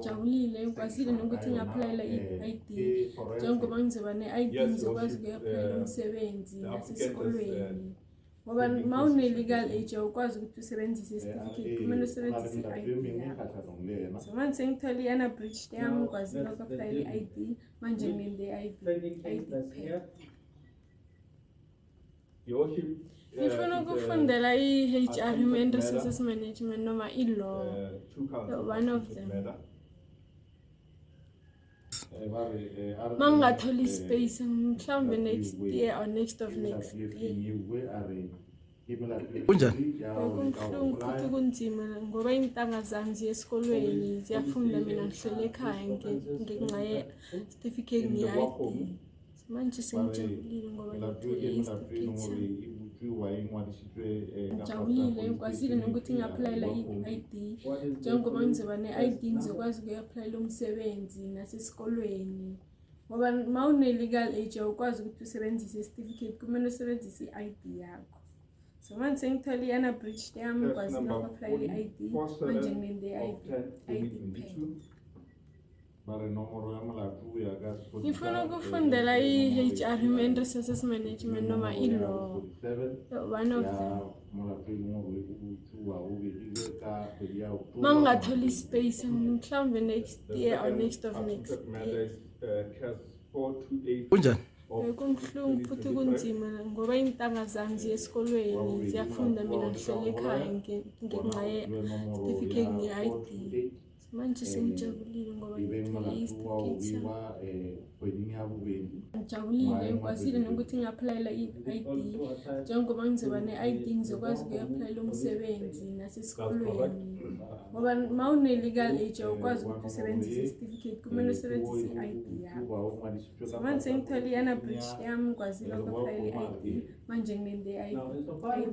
Ngijabulile, ngikwazile nokuthi ngi-apply-ele i-ID. Njengoba ngizoba ne-ID, ngizokwazi ukuyi-apply-ela umsebenzi nasesikolweni, ngoba uma une-legal age awukwazi ukuthi usebenzise isitifiketi, kumele usebenzise i-ID yakho. So manje sengithole i-unabridged yami, ngikwazile uku-apply-ela i-ID, manje ngilinde i-ID ID kuphela. Ngifuna ukufundela i-HR, Human Resources Management, noma i-law, one of them. Uma ngingathola i-space, mhlawumbe next year or next of next year. Kunjani? Kubuhlungu futhi kunzima ngoba iy'ntanga zami ziya esikolweni, ziyafunda, mina ngihleli ekhaya ngenxa ye-certificate nge-ID. Manje sengijabulile ngoba ngithole isitifiketi sami. Ngijabulile, ngikwazile nokuthi ngi-apply-ela i-ID. Njengoba ngizoba ne-ID, ngizokwazi ukuyi-apply-ela umsebenzi nasesikolweni, ngoba uma une-legal age awukwazi ukuthi usebenzise isitifiketi, kumele usebenzise i-ID yakho. So manje sengithole i-unabridged yami, ngikwazile uku-apply-ela i-ID, manje ngilinde i-ID ID kuphela. Ngifuna ukufundela i-HR, Human Resources Management, noma i-law, one of them. Uma ngingathola i-space, mhlawumbe next year or next of next year. Kunjani? Kubuhlungu futhi kunzima ngoba iy'ntanga zami ziya esikolweni, ziyafunda, mina ngihleli ekhaya ngenxa ye-certificate nge-ID. Manje sengijabulile ngoba ngithole isitifiketi sami. Ngijabulile, ngikwazile nokuthi ngi-apply-ela i-ID. Njengoba ngizoba ne-ID, ngizokwazi ukuyi-apply-ela umsebenzi nasesikolweni, ngoba uma une-legal age awukwazi ukuthi usebenzise isitifiketi, kumele usebenzise i-ID yakho. So manje sengithole i-unabridged yami, ngikwazile uku-apply-ela i-ID, manje ngilinde i-ID ID kuphela.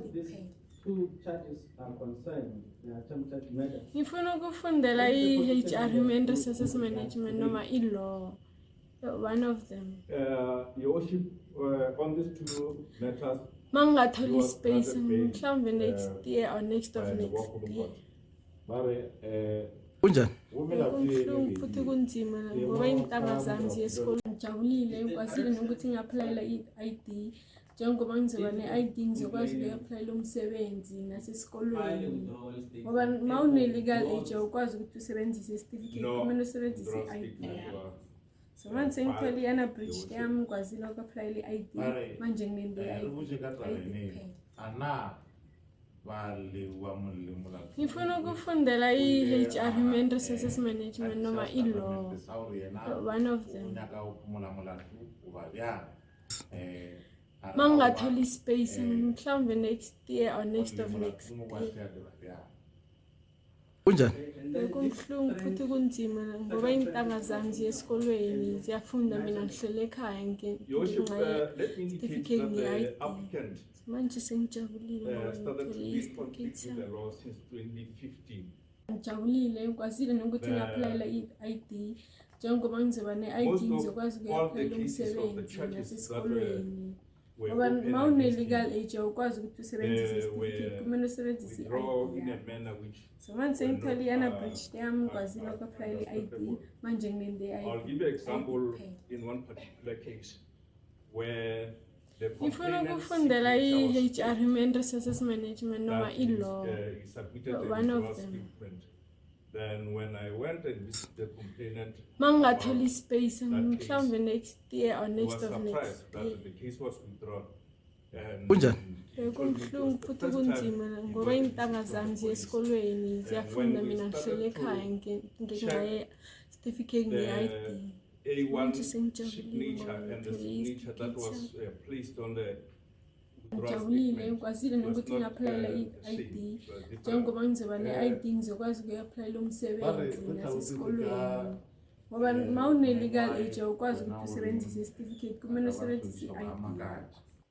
Two charges are concerned, the attempted murder. Ngifuna ukufundela i-HR, Human Resources Management, noma i-law, one of them. Your Worship, on these two matters, Uma ngingathola i-space, mhlawumbe next year or next of next year. Kunjani? Kubuhlungu futhi kunzima ngoba iy'ntanga zami ziya esikolweni. Ngijabulile, ngikwazile nokuthi ngi-apply-ela i-ID. Njengoba ngizoba ne-ID, ngizokwazi ukuyi-apply-ela umsebenzi nasesikolweni, ngoba uma une-legal age awukwazi ukuthi usebenzise isitifiketi, kumele usebenzise i-ID yakho. So manje sengithole i-unabridged yami, ngikwazile uku-apply-ela i-ID, manje ngilinde i-ID ID kuphela. Ngifuna ukufundela i-HR, Human Resources Management, noma i-law, one of them. Uma ngingathola i-space, mhlawumbe next year or next of next year. Kunjani? Kubuhlungu futhi kunzima ngoba iy'ntanga zami ziya esikolweni, ziyafunda, mina ngihleli ekhaya ngenxa ye-certificate nge-ID. Manje sengijabulile ngoba ngithole isitifiketi sami. Ngijabulile, ngikwazile nokuthi ngi-apply-ela i-ID. Njengoba ngizoba ne-ID, ngizokwazi ukuyi-apply-ela umsebenzi nasesikolweni, ngoba uma une-legal age awukwazi ukuthi usebenzise isitifiketi, kumele usebenzise i-ID yakho. So manje sengithole i-unabridged yami, ngikwazile uku-apply-ela i-ID, manje ngilinde i-ID I'll give you example kuphela. In one particular case where the Ngifuna complainant ukufundela signature was i-HR, Human Resources Management, noma that i-law, he submitted a one of withdrawal them. statement. Then when I went and visited the complainant, Uma ngingathola i-space, that case, mhlawumbe next year or he next was of next surprised year. that the case was withdrawn. And Kunjani? he told me it was Kubuhlungu the futhi first time kunzima he ngoba got a iy'ntanga visit from zami the ziya police. esikolweni, ziyafunda, When we mina ngihleli started to ekhaya ngenxa check ye-certificate nge-ID. the A1 Manje sengijabulile signature ngoba and the ngithole signature that isitifiketi was sami. Placed on the withdrawal Ngijabulile, statement ngikwazile was nokuthi not ngi-apply-ela the i-ID. same, it was different. Njengoba ngizoba ne-ID, ngizokwazi ukuyi-apply-ela umsebenzi nasesikolweni, ngoba uma une-legal age awukwazi ukuthi usebenzise isitifiketi, kumele usebenzise i-ID yakho.